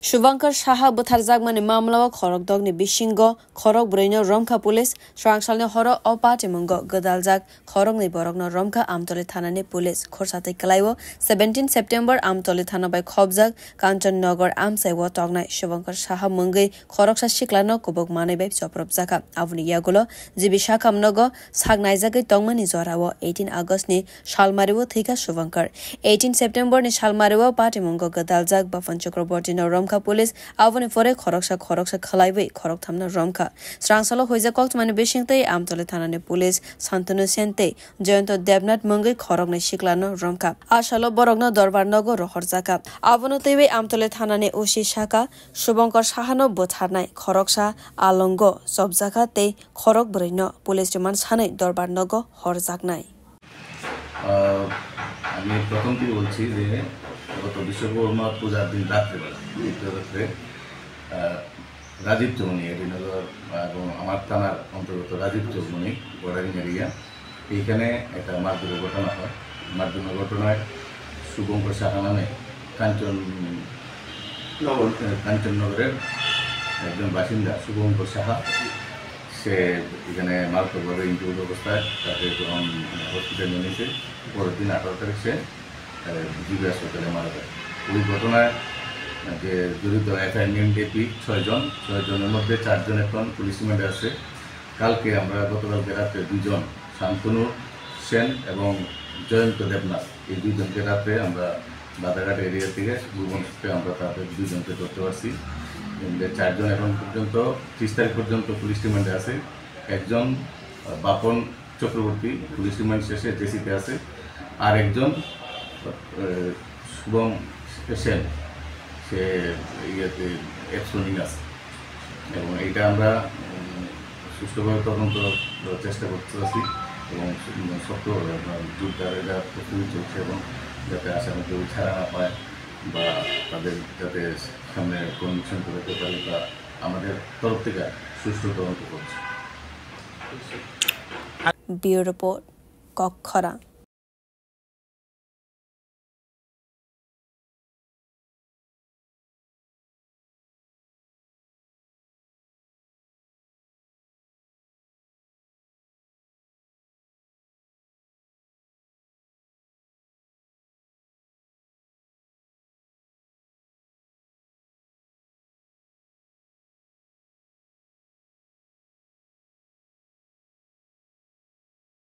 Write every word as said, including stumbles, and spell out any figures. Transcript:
Shubhankar Saha butharjakmani mamlao khorok dokni bisingo khorok brwino romkha police. Swrangsalni horo o patimungo gwdaljak khoroknwi borokno romkha Amtoli thanani police. Khorsa tei kwlaiwo seventeen September Amtoli thana bai khobjak Kanchannagar amchaio tongnai Shubhankar Saha mungwi khoroksa siklano kubuk manwi bai chopropjakha. Aboni yagulo G B Sakham nogo sak naijagwi tongmani jorao eighteen August ni salmario thwikha Shubhankar. Eighteen September ni salmario patimungo gwdaljak Bapan Chakrabortino romkha police, aboni pore khoroksa khoroksa khwlaiwi khorokthamno romkha. Swrangsalo huijak koktwmani bisingtwi Amtoli thanani police Santanu Sen tei Jayanta Debnath mungwi khoroknwi siklano romkha. Asalo borokno dorbar nogo rohorjakha. Abono twiwi Amtoli thanani O C sakha, Shubhankar Sahano butharnai khoroksa alongo chopjakha tei khorok brwino police remand sanwi dorbar nogo horjaknai. আহ, আমি প্রথম থেকে বলছি যে গত বিশ্বকর্মা পূজার দিন রাত্রেবেলা, দ্বিতীয় রাত্রে, আহ, রাজীব চৌমুহনী, এটি হলো, আহ, এবং আমার থানার অন্তর্গত রাজীব চৌমুহনী বর্ডারিং এরিয়া, এইখানে একটা মারধরের ঘটনা হয়। মারধরের ঘটনায় শুভঙ্কর সাহা নামে কাঞ্চন নগর। আহ, কাঞ্চননগরের একজন বাসিন্দা শুভঙ্কর সাহা, সে এখানে মারাত্মকভাবে ইনজুর্ড অবস্থায় তাকে যখন হসপিটালে নিয়েছে, পরের দিন আঠারো তারিখ সে, আহ, জি বি হাসপাতালে মারা যায়। ওই ঘটনায় যে জড়িত এফআইআর নিয়ে ছয় জন, ছয় জনের মধ্যে চারজন এখন পুলিশ রিমান্ডে আছে। কালকে আমরা, গতকালকে রাত্রে দুইজন, শান্তনু সেন এবং জয়ন্ত দেবনাথ, এই দুইজনকে রাত্রে আমরা বাদাঘাট এরিয়া থেকে গোপন সূত্রে আমরা তাদের দুইজনকে ধরতে পারছি। এমনি চারজন এখন পর্যন্ত, ত্রিশ তারিখ পর্যন্ত পুলিশ রিমান্ডে আছে। একজন, আহ, বাপন চক্রবর্তী পুলিশ রিমান্ড শেষে জেসিতে আছে, আর একজন, আহ, শুভম সেন, সে ইয়েতে অ্যাবসেন্টিং আছে। এবং এটা আমরা, উম, সুষ্ঠুভাবে তদন্ত চেষ্টা করতে আছি এবং সু-, উম, শক্তভাবে আমরা জোরদার এটা প্রস্তুতি চলছে এবং যাতে আসামি কেউ ছাড়া না পায় বা তাদের যাতে সামনে কনভিকশন করাতে পারি বা আমাদের তরফ থেকে সুষ্ঠু তদন্ত করছে। Bureau Report, Kokkhorang.